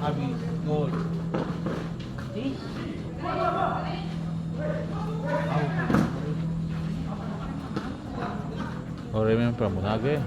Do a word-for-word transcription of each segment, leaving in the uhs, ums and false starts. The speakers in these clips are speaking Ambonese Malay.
Abis gol. Oh, dia main Pramunaga, e?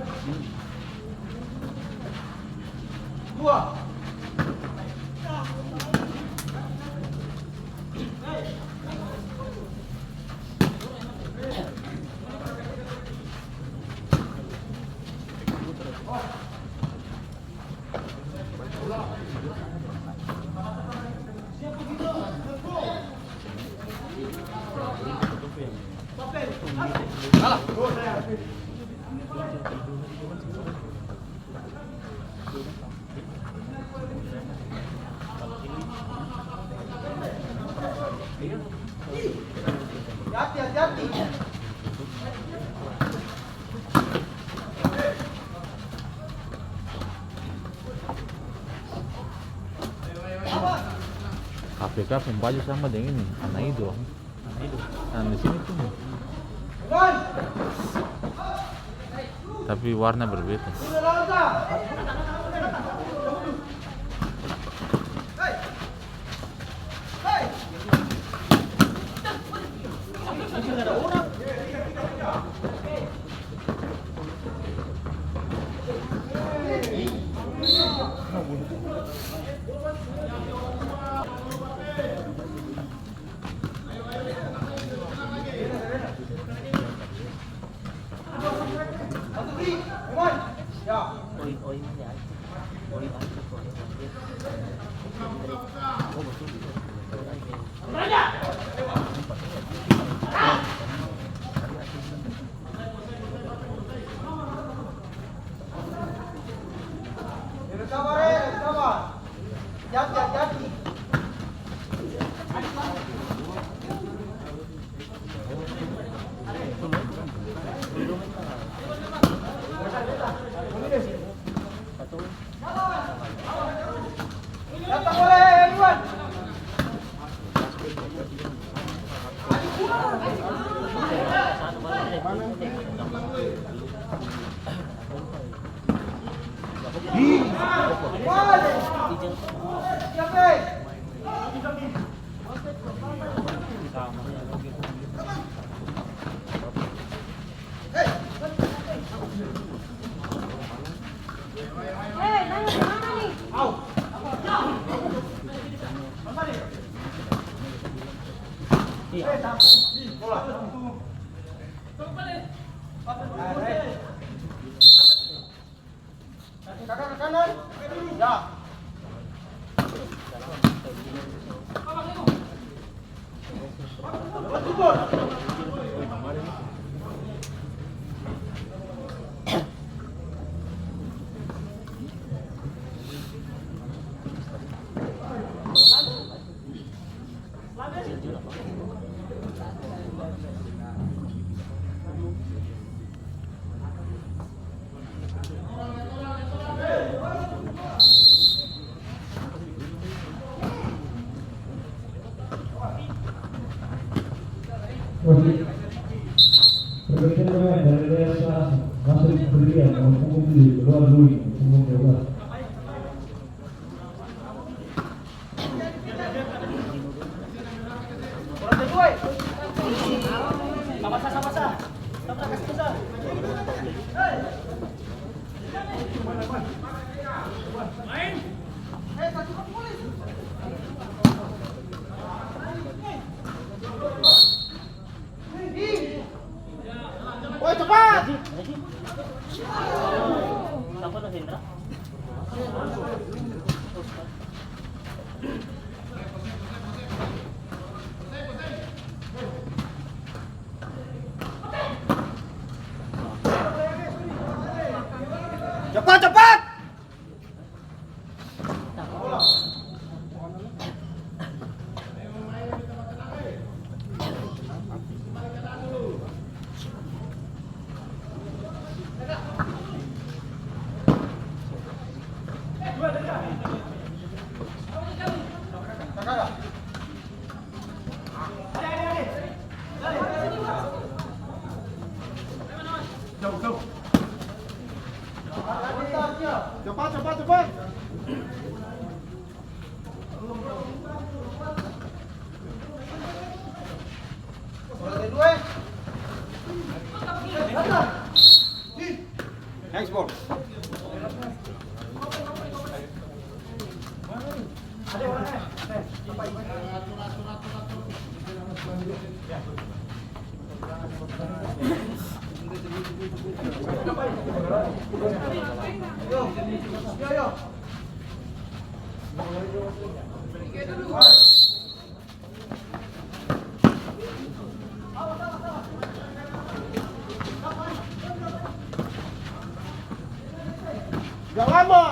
Hati-hati. K P K pung baju sama deng ini, ana Ido. Nah, di sini pun. Tapi warna berbeda. Oke. Pergantian pemain dari daerah selatan, masuk pembelian, mau pukul di luar dulu, pukul dua belas. Woi, cepat! Cepat, cepat! Cepat, cepat, cepat. Next ball. Udah lama.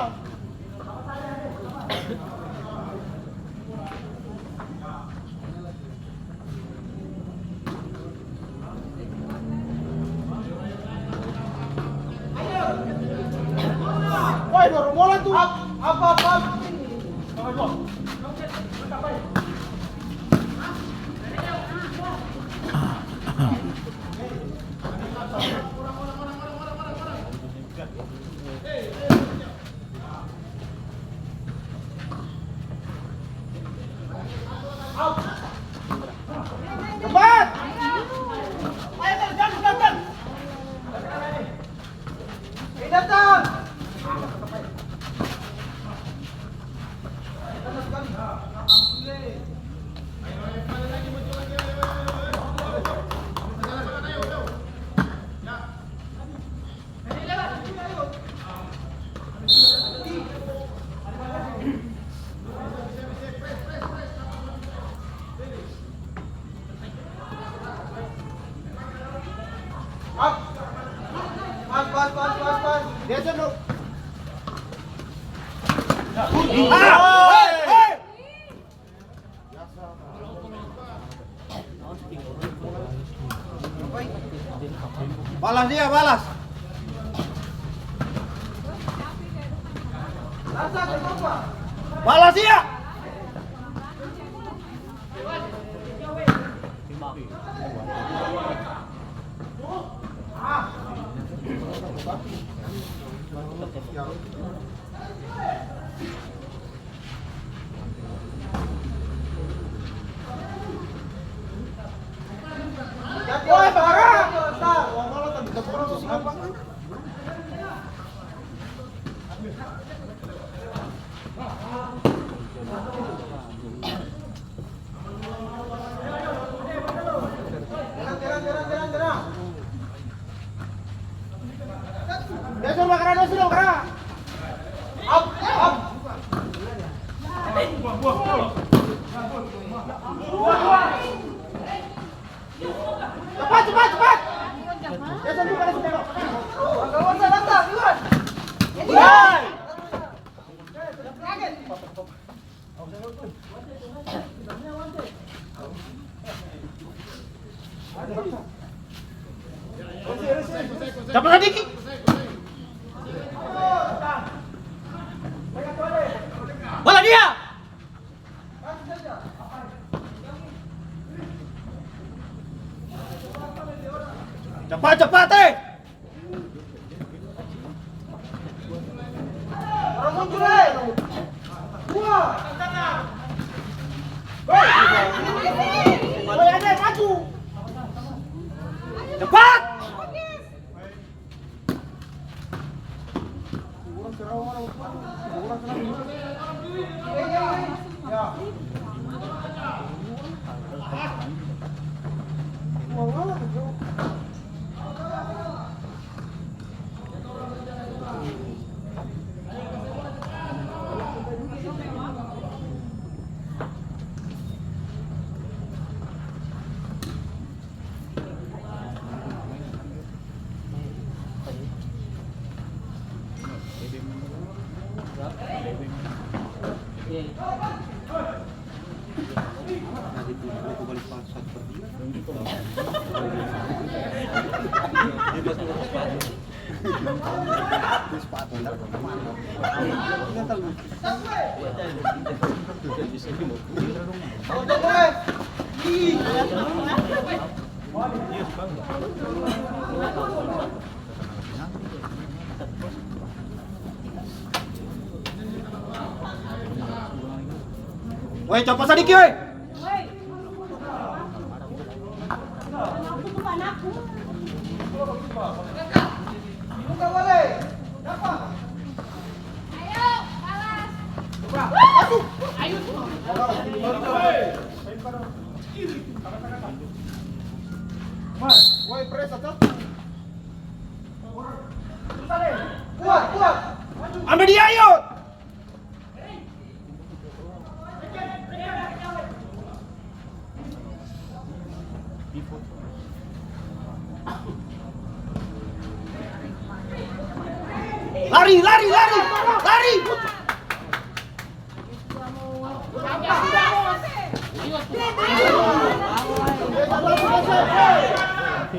Woi, dorong bola tuh. Ap-, apa, apa? Cepat! Ayo, jang, jang, jang! Hei, datang! Pas, pas, pas, pas, pas. Geser, dong. Ah! Hei, hei! Balas dia, balas. Balas dia. Cepat, cepat, cepat! Capat sadiki. Bola dia. Capat, capat, eh. Cepat! Woi, coba sadiki, woi. Woi, presa, satu. Kuat, kuat. Ambe dia, ayo. Lari, lari, lari, lari.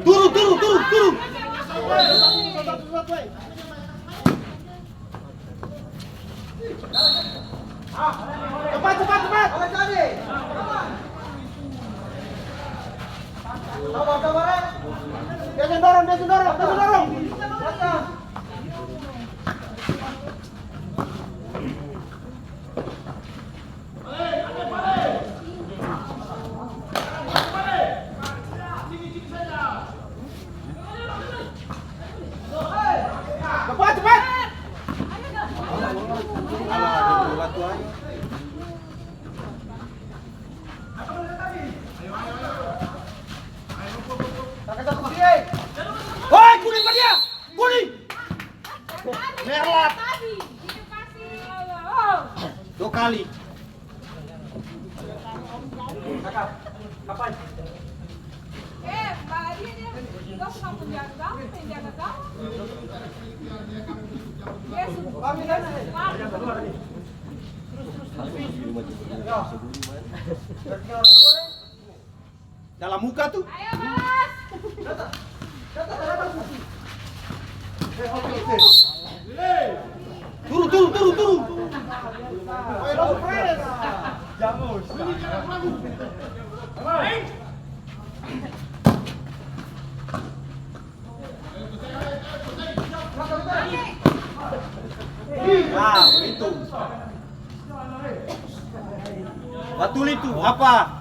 Turun, turun, turun, turun. Cepat, cepat, cepat. Sabar, sabar, eh. Dia seng dorong, dia seng dorong, dia seng dorong. Cepat, cepat. Woi, kuning pa dia! Kuning! Merah. Dua kali. Dalam muka tu. Ayo, Bos. Turun, turun, turun, turun. Ah, itu. Batul itu, apa?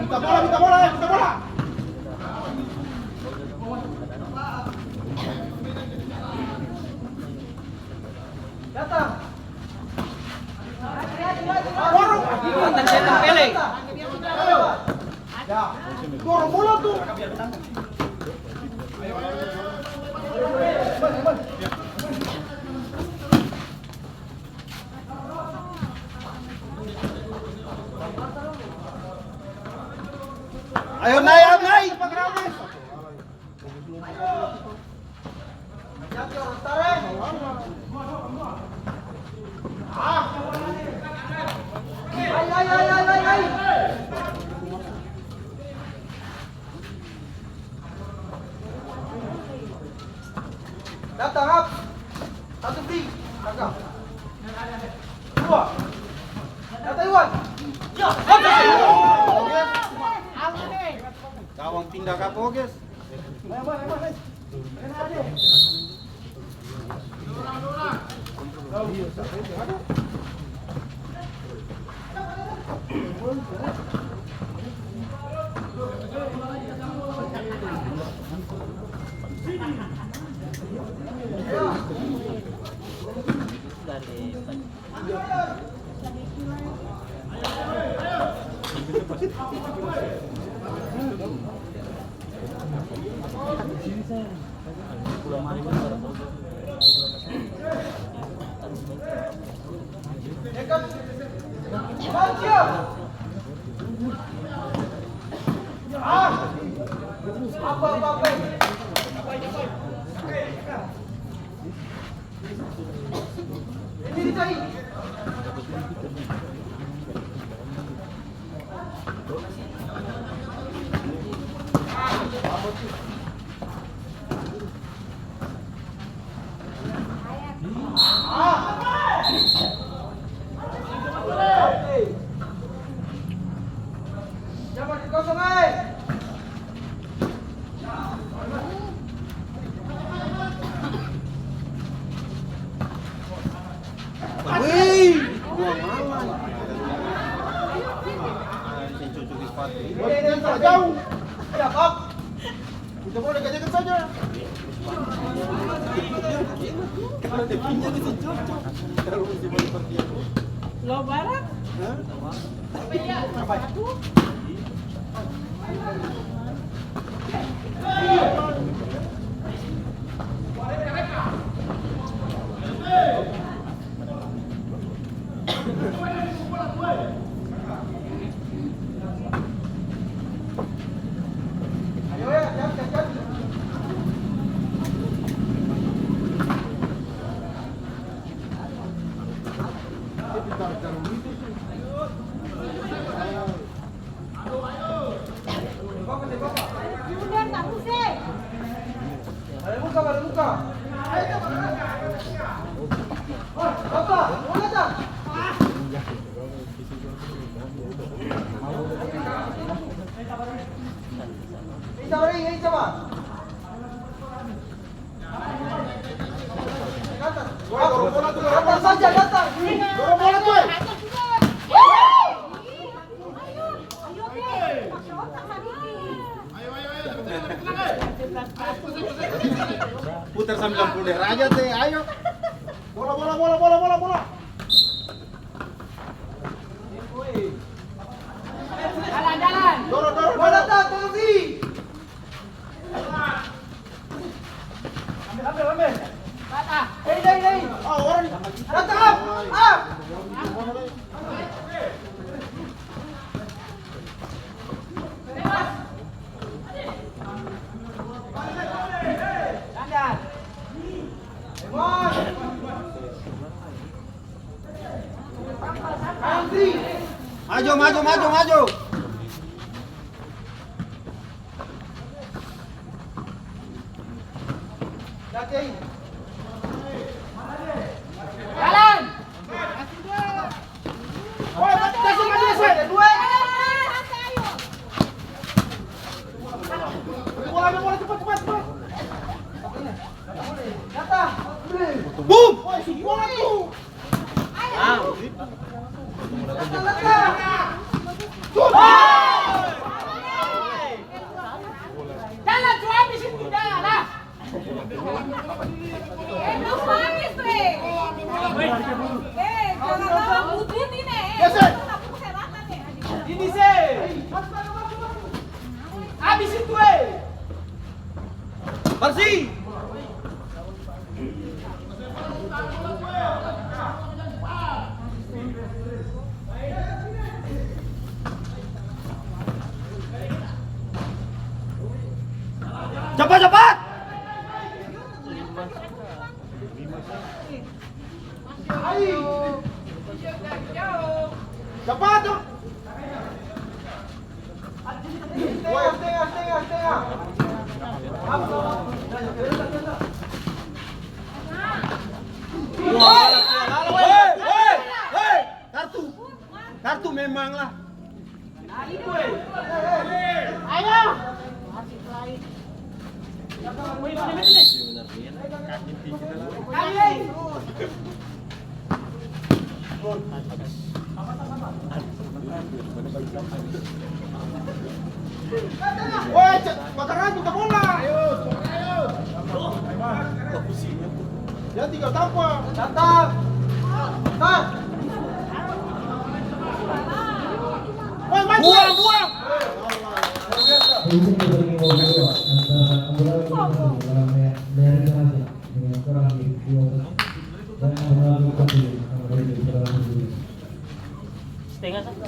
Minta bola, minta bola, minta bola. Datang. Dorong. Datang, datang, pele. Dorong bola tu. Ayo nae, ayo nae. Datang, Hap. Satu, Pi. Jaga. Dua. Datang, Iwan. Ya. Gawang pindah ka Boges. Wih, buang alang. Seng cocok di sepatu. Jauh. Kita boleh kerjakan saja. Lo barat? Hah? Datang saja, datang. Putar sambilan puluh derajat deh, ayo. Bola, bola, bola, bola, bola, bola. Jalan, jalan. Dorong, dorong, dorong. Bola datang, Fauzi. Ambil, ambil, ambil. Hei, hei, hei. Datang, up, up. Maju, maju, maju, maju. Jalan. Bola, bola, cepat, cepat, cepat. Boom! Woi, bola tuh. Jalan, su abis itu, jalan lah. Eh, no manis, eh. Eh, jangan lawan butuh nih, nih. Eh, ini sih. Abis itu, eh. Bersih. Cepat, cepat. Cepat, tuh. Woi, woi, woi. Kartu. Kartu memang lah. Ayo. Woi, cek, bakar rambut, tak bola. Ya, tinggal tampa. Datang. Datang. Woi, maju. Buang, buang. Ini pertandingan kedua antara Ambulans Lima Solo melawan Mea-, Mea Rica Racing. Yang terakhir, dua satu. Yang menang, satu. Setengah satu.